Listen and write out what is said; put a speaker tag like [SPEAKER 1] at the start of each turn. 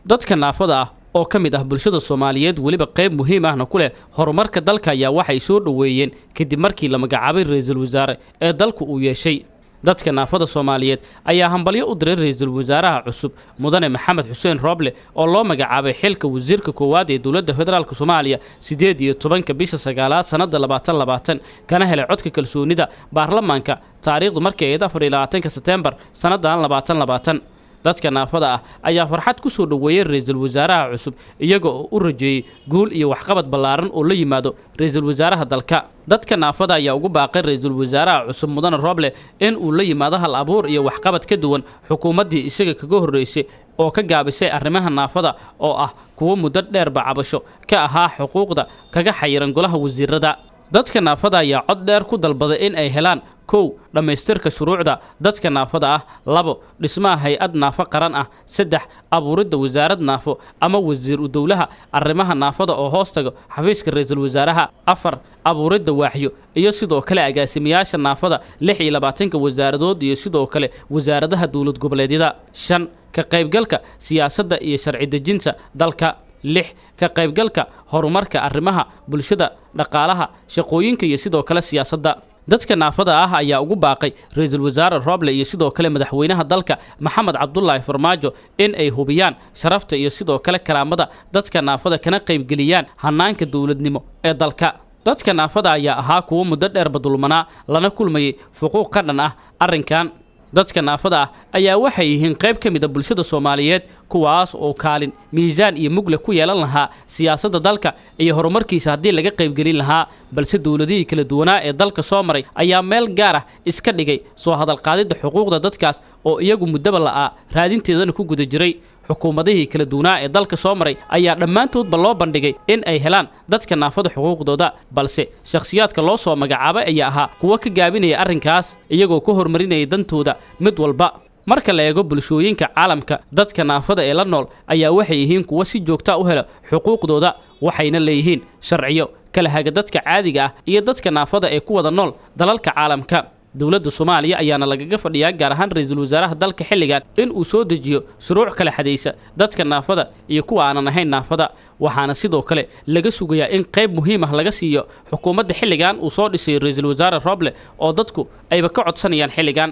[SPEAKER 1] Dadka naafada ah oo ka mid ah bulshada Soomaaliyeed, weliba qayb muhiim ahna ku leh horumarka dalka, ayaa waxay soo dhoweeyeen kadib markii la magacaabay ra-iisul wasaare ee dalku uu yeeshay. Dadka naafada Soomaaliyeed ayaa hambalyo u diray ra-iisul wasaaraha cusub, Mudane Maxamed Xuseen Rooble, oo loo magacaabay xilka wasiirka koowaad ee dowladda federaalka Soomaaliya 18-ka bisha sagaalaad sannadda 2020, kana helay codka kalsoonida baarlamaanka taariikhdu markay ahayd 24-ka Seteembar sannadan 2020. Dadka naafada ah ayaa farxad ku soo dhoweeyey ra-iisul wasaaraha cusub, iyaga oo u rajeeyey guul iyo waxqabad ballaaran oo la yimaado ra-iisul wasaaraha dalka. Dadka naafada ayaa ugu baaqay ra-iisul wasaaraha cusub, Mudane Rooble, in uu la yimaado hal abuur iyo waxqabad ka duwan xukuumaddii isaga kaga horreysay oo ka gaabisay arrimaha naafada, oo ah kuwo muddo dheerba cabasho ka ahaa xuquuqda kaga xayiran golaha wasiirada. Dadka naafada ayaa cod dheer ku dalbaday in ay helaan: kow, dhammaystirka shuruucda dadka naafada ah; labo, dhismaha hay-ad naafo qaran ah; saddex, abuuridda wasaarad naafo ama wasiir u dowlaha arrimaha naafada oo hoos tago xafiiska ra-iisul wasaaraha; afar, abuuridda waaxyo iyo sidoo kale agaasimayaasha naafada 26-ka wasaaradood iyo sidoo kale wasaaradaha dowlad goboleedyada; shan, ka qaybgalka siyaasadda iyo sharci dejinta dalka; lix, ka qaybgalka horumarka arrimaha bulshada, dhaqaalaha, shaqooyinka iyo sidoo kale siyaasadda. Dadka naafada ah ayaa ugu baaqay ra-iisul wasaare Rooble iyo sidoo kale madaxweynaha dalka Maxamed Cabdulaahi Farmaajo in ay hubiyaan sharafta iyo sidoo kale karaamada dadka naafada, kana qaybgeliyaan hanaanka dowladnimo ee dalka. Dadka naafada ayaa ahaa kuwo muddo dheerba dulmanaa, lana kulmayay fuquuq ka dhan ah arrinkan. Dadka naafada ah ayaa waxay yihiin qayb ka mid a bulshada Soomaaliyeed, kuwaas oo kaalin miisaan iyo mugle ku yeelan lahaa siyaasadda dalka iyo horumarkiisa haddii laga qaybgelin lahaa, balse dowladihii kala duwanaa ee dalka soo maray ayaa meel gaar ah iska dhigay soo hadalqaadidda xuquuqda dadkaas oo iyagu muddaba la'aa raadinteedana ku guda jiray. Xukuumadihii kala duwanaa ee dalka soo maray ayaa dhammaantoodba loo bandhigay in ay helaan dadka naafada xuquuqdooda, balse shakhsiyaadka loo soo magacaabay ayaa ahaa kuwo ka gaabinaya arrinkaas, iyagoo ka horumarinaya dantooda mid walba. Marka la eego bulshooyinka caalamka, dadka naafada ee la nool ayaa waxay yihiin kuwo si joogta u hela xuquuqdooda, waxayna leeyihiin sharciyo kala haga dadka caadiga ah iyo dadka naafada ee ku wada nool dalalka caalamka. Dowladda Soomaaliya ayaana lagaga fadhiyaa, gaar ahaan ra-iisul wasaaraha dalka xilligan, in uu soo dejiyo shuruuc kala xadaysa dadka naafada iyo kuwa aanan ahayn naafada. Waxaana sidoo kale laga sugayaa in qayb muhiim ah laga siiyo xukuumadda xilligan uu soo dhisay ra-iisul wasaare Rooble, oo dadku ayba ka codsanayaan xilligan.